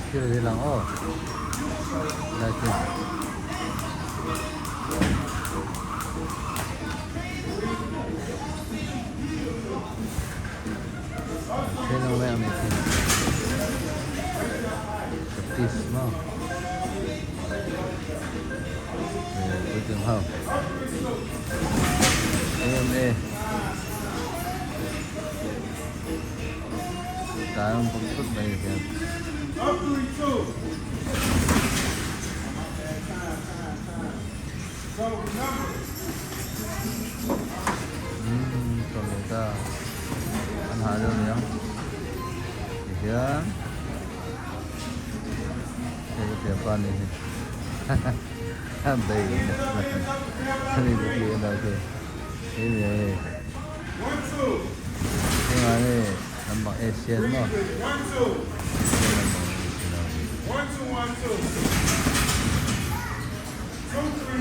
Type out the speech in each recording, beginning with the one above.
Sir zel ang aw lai khi. Then ang mai ang ni khi. Practice maw. Puitling ho. Em e. Tlai an bawk thut mai hian. Umm chaw leh ta an hah deuh aniang tihian hei ka thianpa a nih hi hahaha bei ani chu en lo khi hei ni hei. Tunah hi lampang Asian maw Asian lampang Asian ho hi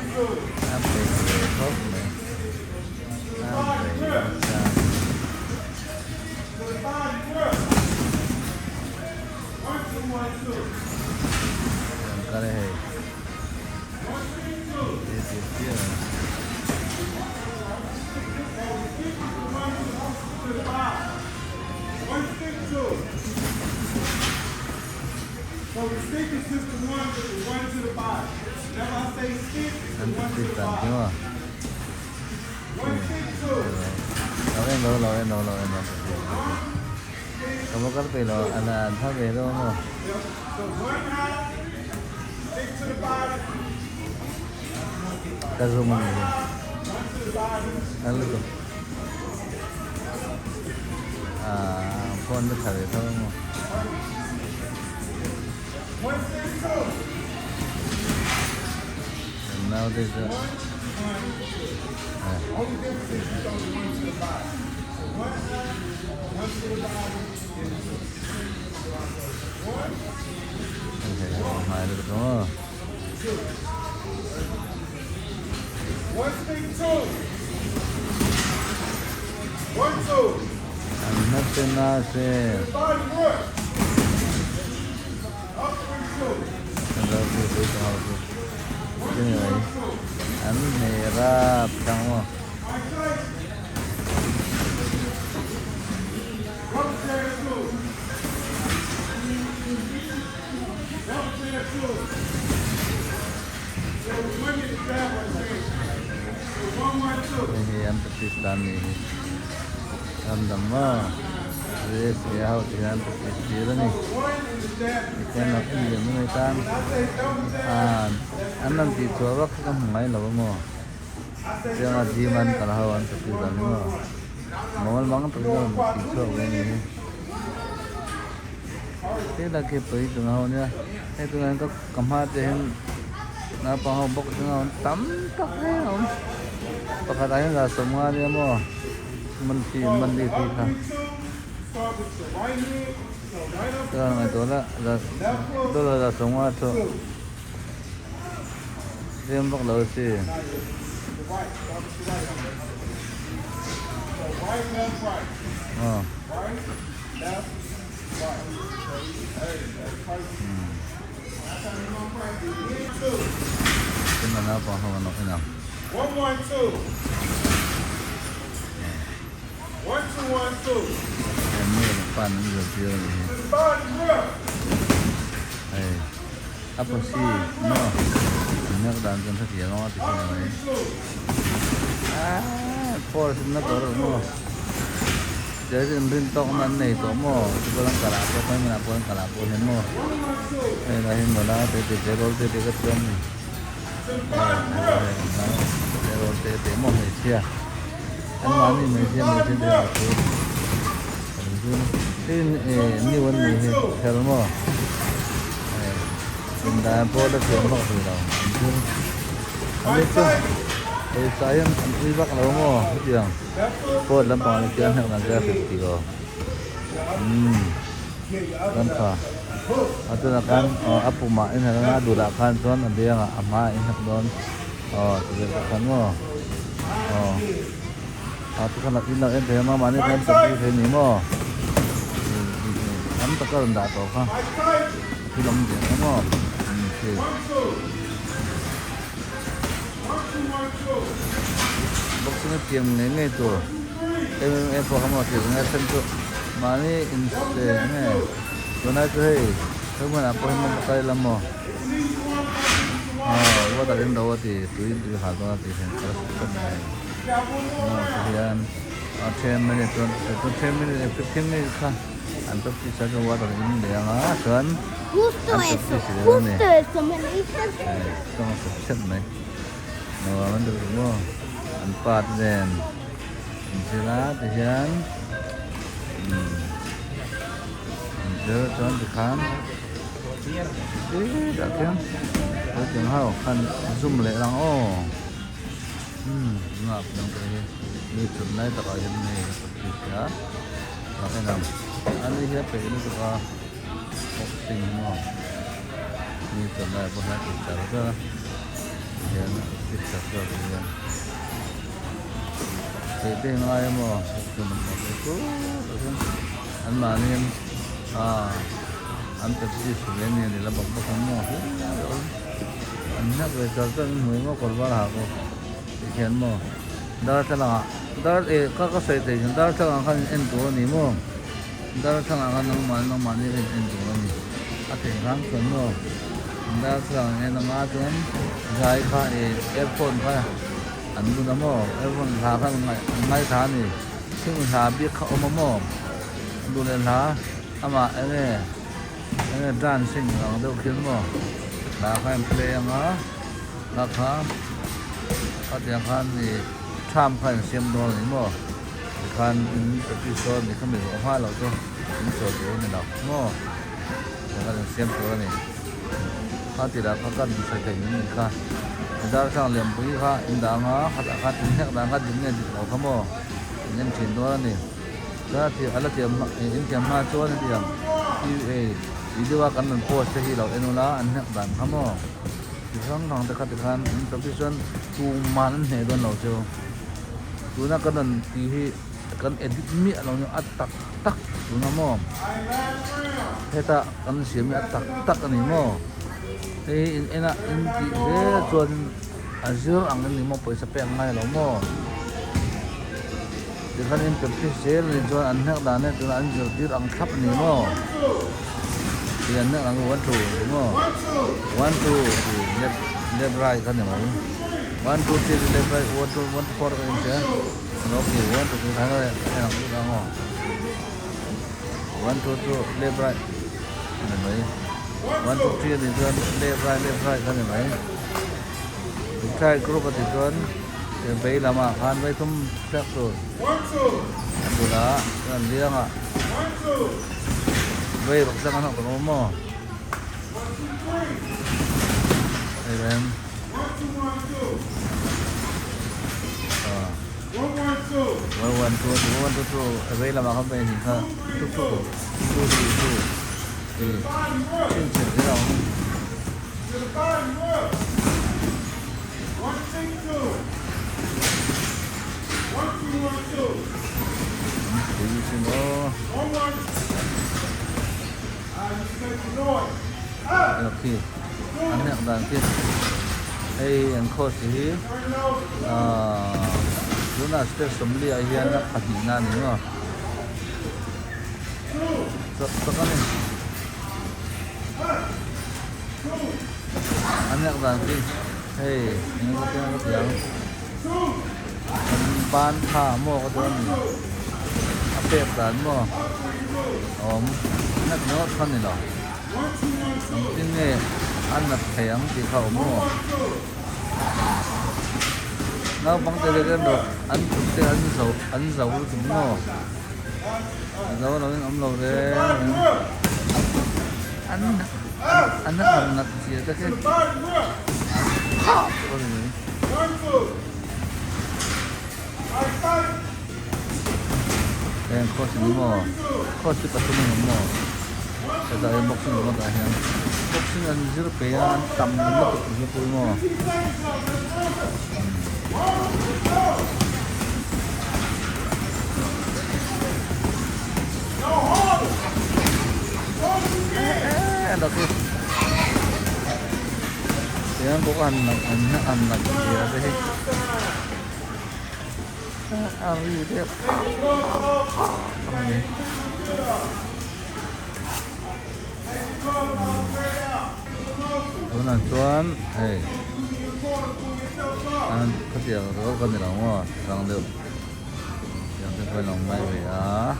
a bei ve khawp mai a bei nasa. An kal e hei. An practice dan khi maw lo en lo lo en lo lo en lo ka va kal peih lo an an tha ve dawn maw. Ka zum a ni hi a lutuk ah phone te tha ve tho ang maw. Kan naute chu eh. An hnate na se. An hmeh rap thang maw. Hei hi an practice dan nih hi ram dang maw USA ho te hian an practice tir a ni tichuan lo en liam mai tan an rawn tih chhuah vak hi ka hmu ngai lo a maw. Chianga gym an kal ho an practice dan hi maw mawl mang tak hian rawn tih chhuak ve a ni hi helai khi puitling ho ania hei tunah hian ka hma te hian naupang ho boxing ho an tam tak hle a awm pakhat ah hian zah sawmnga ania maw monthly monthly fee kha chuan ngaihtuah la dollar 50 chu. Tlem vak lo si. Aw. Tin a naupang ho an awm en ang. He nu leh pa an zirtir a nih hi. Hei. A pawsi maw an hnek dan chu an hrethiam ang a ti thin mai. Aaa force in na tawh reuh maw Jersey in rin tawk na an nei tawh maw chu pawh an kalah pawh khawi hmunah pawh an kalah pawh hian maw hei lah hi nula te te te roll te te ka chuan ni hei roll te te maw hmeichhia an mahni hmeichhia hmeichhia te lah chu tin new an nih hi kher maw. Indan pawh la thiam vak thei lo an thil an ni chu pawisa hian an ui vak lo maw hetiang coat lampang ah khian heng dan te a hrilh tih aw umm chuan kha a tunah khan aw a pumah in herh anga a dulah khan chuan a biangah a hmaah in herh dawn aw ti vel te khan maw aw a tikhan in lo en thei a mahni khan chaw pui thei a ni maw tam taka rawn dah tawh kha. thil awm ve ang maw khi boxing a thiam ngei ngei tur MMA pawh kha maw thil ngai then chu mahni inse nge tunlai chu hei hmunah pawh hian maw kal ila maw aw water in ro a ti tui tui hal dawn a tih hian kal sep sep mai a ni tihian a then minute chuan ten minute leh fifteen minute kha an practice a chuan water in leh ang a chuan an practice leh a ni tawng sep sep mai nuam an duh maw an pa te nen an zir a tihian umm an zir chuan tikhan tah khian puitling ho khan zoom leh ang aw. Umm tunah piang te hi mi chhun lai takah hian mi a practice a a en ang ani hi a peih lutuk a boxing hi maw mi chhun lai pawh hian a ti char char a tihian a practice char char te hian peih te hi ngai a maw an mahni in ah an practice ve a ni a ni la bawk bawk ang maw. An hnek ve char char in hmui maw kawr var ha bawk ti khian maw darthlalang ah dar eh ka ka sawi thei chuan darthlalang ah khan in en tur a ni maw darthlalang ah khan nangmah nangmah ni khan in en tur a ni a theih hram chuan maw darthlalang in en anga chuan zai kha eh earphone kha an bun a maw earphone hla kha an ngaithla a ni thing hla bik kha a awm a maw duh leh hla amah enge. Enge dancing ang deuh khian maw dah kha in play anga hla kha khatiang khan ih tham kha in siam dawn a ni maw tikhan in practice dawn a ni khami zawh hma loh chu in sawi tur a ni lo maw tikhan in siam tur a ni kha ti lah kha kan sawi thei mai ni kha darthlalang lianpui kha in dah anga khatah khan in hlek dan kha dik nge dik lo kha maw in en thin dawn a ni. Chuan a thiam a la thiam hma in thiam hma chuan a tiang QA video a kan rawn post te hi lo en ula an hnek dan kha maw ti hrang hrang te kha tikhan an practice chuan tuman an hneh dawn lo chu tuna kan rawn tih hi kan edit miah lo nia a tak tak tuna maw heta kan siam hi a tak tak a ni maw hei in en a in tih zel chuan a zir ang a ni maw pawisa pek ngai lo maw. Tikhan in practice zel a nih chuan an hnek dan e tunah an zirtir ang thlap a ni maw? Tih an hnek ang one two a ni maw? One two tih left left right kha ni mai. One two three chu left right one two one two four ka inhria okay one two three kha en ang lut ang aw. One two chu left right a ni mai. One two three a nih chuan left right left right kha ni mai. Try group a tih chuan vei lamah khan vei thum thlek tur a bulah chuan liangah vei ruk tlang an hawk tur maw hei rem one one two one two two vei lamah khan vei hnih kha two two two three two tih chhinchhiah zel a awm. Khi an hnek dan khi hei an coach hi ahh tunah step sawmli ah hian a pahnihna a ni maw chak tak a ni. An hnek dan khi hei eng emaw te ka ti ang an ban tha maw ka ti a ni a pek dan maw a awm hnek ringawt kha a ni lo engtin nge a nat thei ang tih kha a awm maw naupang te leh erawh an kut te an zo an zo lutuk maw zo lo in awm lo reng reng. An an han nat zia te khi a ni mai. Heng coach ni maw coach hi pathum an awm maw hetah hian boxing ringawt ah hian boxing an zir pei a an tam lutuk hi pawh maw. Hetiang kawk a han lang an han lang zia te hi a ri deuh a ni. Tunah chuan hei an khatiang rawk ka ni lo maw hrang deuh tiang te pawh an lo ngai ve a.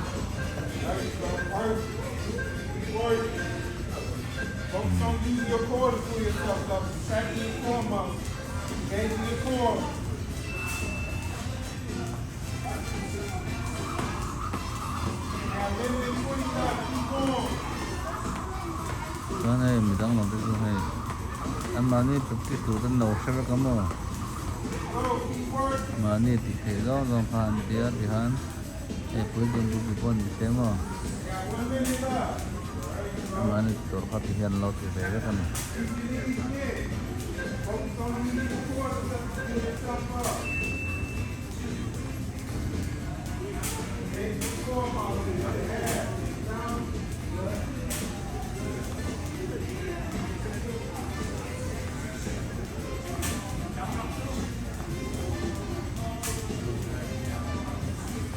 Chuan hei midang lo te chu hei anmahni practice tur te an lo hre vek a maw mahni tih theih zawng zawng kha an tia tihian hei puitling pui pawh ni se maw. Mahni tur kha ti hian lo ti ve vek a ni.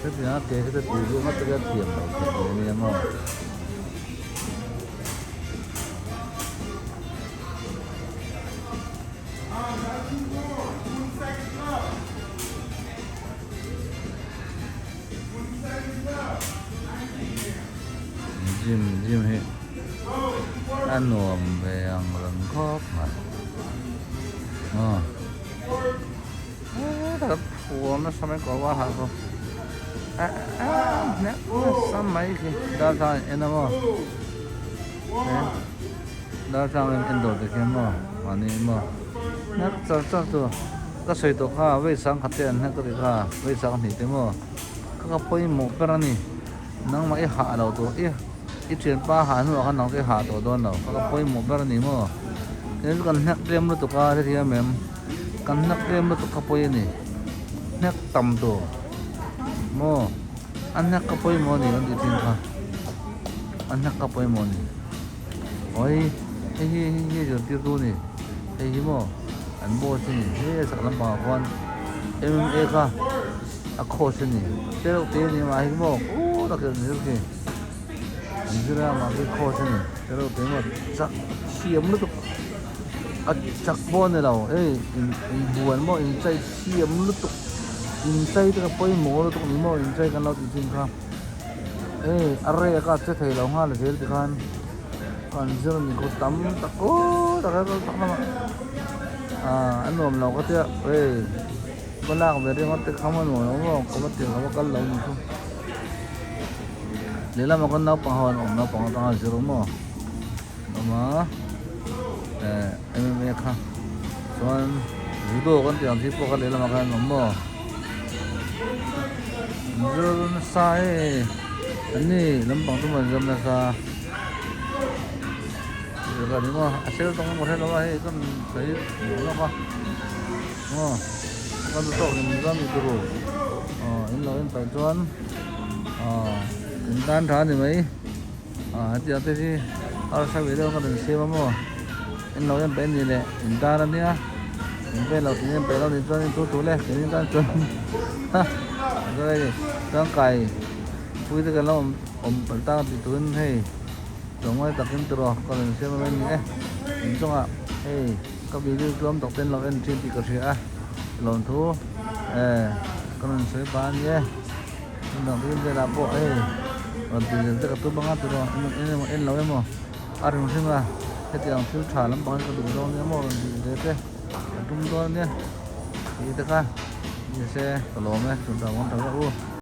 Hetianga ke hi chu tui luh ngawt te hian thiam loh theih ve ania maw. Gym gym hi a nuam ve ang reng khawp mai aw hetlai phuar nasa mai kawr var ha chu eh nasa mai khi darthlalang in en a maw darthlalang in en dawr te khian maw mahni maw hnek char char chu ka sawi tawh kha vei sangkhat te an hnek ka ti kha vei sanghnih te maw ka ka pawimawh ber a ni nangmah i hah lo tur i i thianpa hah hnuah khan nang chu i hah tawh dawn lo ka ka pawimawh ber a ni maw kei chu kan hnek tlem lutuk a hrethiam em kan hnek tlem lutuk kha pawi a ni hnek tam tur maw a hnek ka pawimawh a ni kan tih thin kha a hnek ka pawimawh a ni awi hei hi hei hi zirtirtu a ni hei hi maw an boss a ni he chak lampangah khuan M_M_A kha a coach a ni tereuh te a ni mah hi maw u tak hian an zir khi an zir a mah khi coach a ni tereuh te maw chak thiam lutuk a chak pawh a ni lo hei in inbuan maw inchei thiam lutuk inchei te kha pawimawh lutuk a ni maw inchei kan lo tih thin kha hei a rek a che thei lo nghal zel tikhan kan zir a ni khaw tam tak aw tak hian tak lamah ah a nuam lo ka tia hei. Va lak ve ringawt te kha maw nuam lo maw ka va tir ka va kal lo ni chu lehlamah khawn naupang ho an awm naupang atanga zir maw an awm a eh M_M_A kha chuan judo kan tih ang chi pawh kha lehlamah khan an awm maw an zir nasa e an ni lampang chu maw an zir nasa a sel tawng emaw hrelo a hei kan sawi lawk a. Aw ka lu tawk in ram i turu aw in lo en paih chuan aw in tan tha a ni mai aw hetiang te hi harsa ve deuh ka rawn siam a maw in lo en paih a ni leh in tan a nia in vel lo in en paih lo nih chuan in thu thu le keini tan chuan ha tangkai pui te kan lo awm awm palh tak a tih turin hei tlawmngai takin tiraw ka rawn siam a mai a ni e in chungah hei. Ka video tlawm tak ten lo en thin tih ka hria a, lawmthu eh ka rawn sawi pah a ni e, hmun dang takin velah pawh hei rawn ti zel te ka tum anga tiraw en emaw en lo emaw a ring hrim a, hetiang thil tha lampang hi ka duh dawn nia maw rawn tih ve te ka tum dawn a nia tih te kha ni se ka lawm e chhun tha vawng tha vek u.